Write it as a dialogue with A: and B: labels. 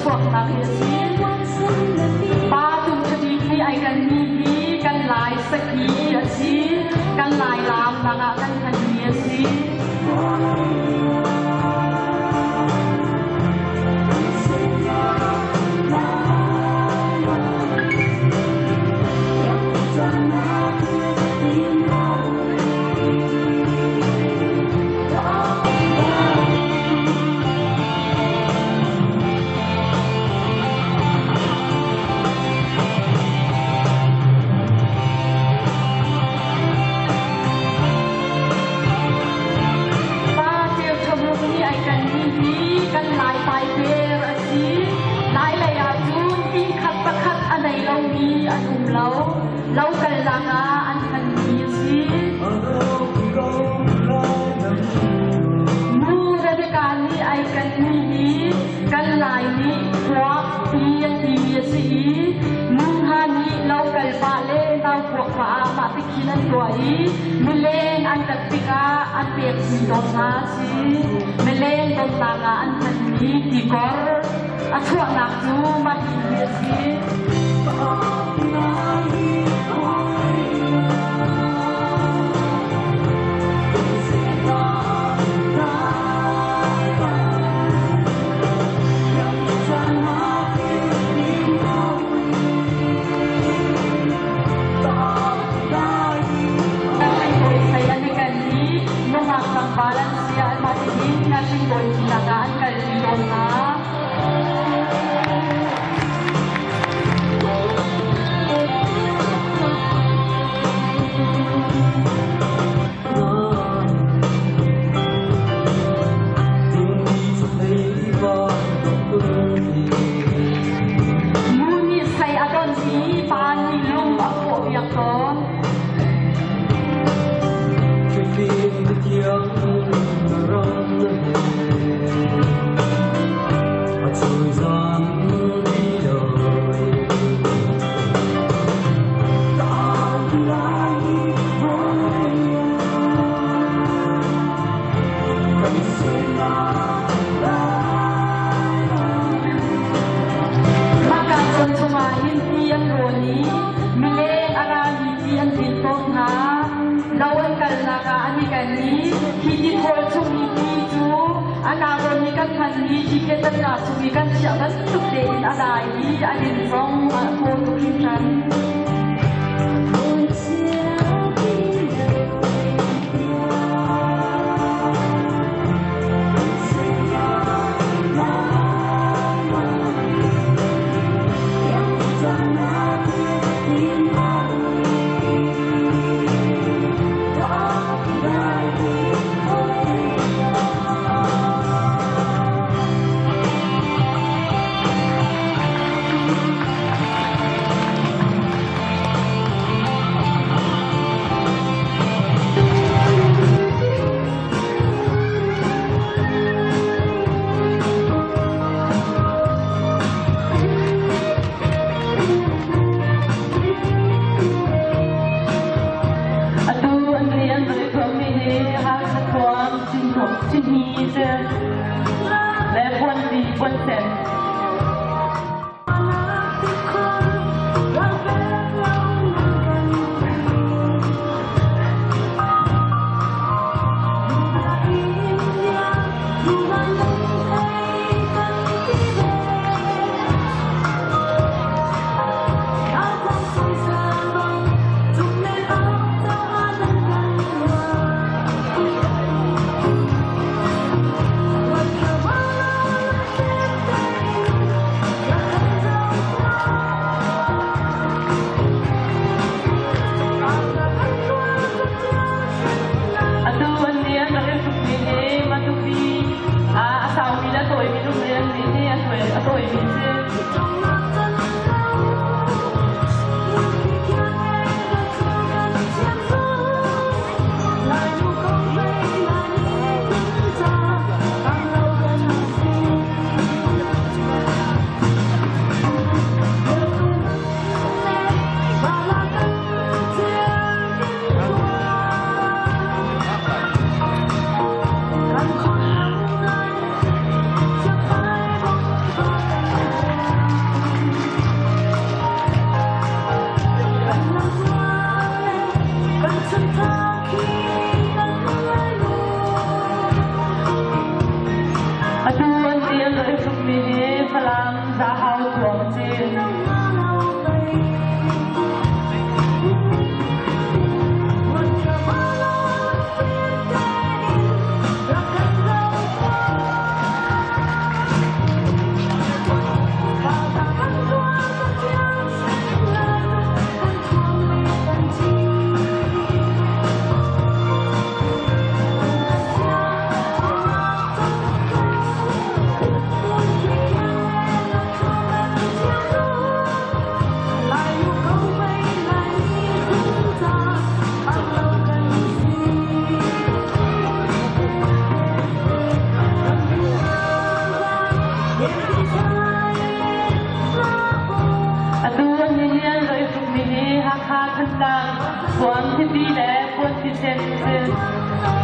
A: chuaknak hi a si. Pa Tum Ṭha Bik nih ai kanmi hi kan Lai saki a si. Kan Lai laam lakah kan hmanmi a si. Pa Ceu Ṭha Buk nih ai kanmi hi kan Lai paiper a si. Lai lei ahcun inn khat pakhat a nei lomi an um lo. Lo kalnak ah an hmanmi a si. Nu Rebecca nih ai kanmi hi kan Lai nih kuak ti an timi a si i nu hna nih lo kal pah le nau puak pah ah mah tikhin an tuah i mileng an rat tikah an pek tawn hna a si. Mileng donnak ah an hmanmi tikor a chuahnak cu mah hi a si. Sai an i kal i nungak tlangval an si ah mah tihin ngahring nak ah an kal tawn hna. Nu nih sai a don i pa nih lung a pawhpiak tawn. Mah kaan chungah hin ti an rawn i mileng a rami ti an din tawn hna. Lo an kalnak ah an i ken i hi tithawl chung i ti cu a naron i kan hmanmi ti ketan chung i kan chiah bantuk tein a dai i a din zong a thaw tuk hringhran. Hakha, Thantlang, Thuam, Tipi le Puanpisen a si.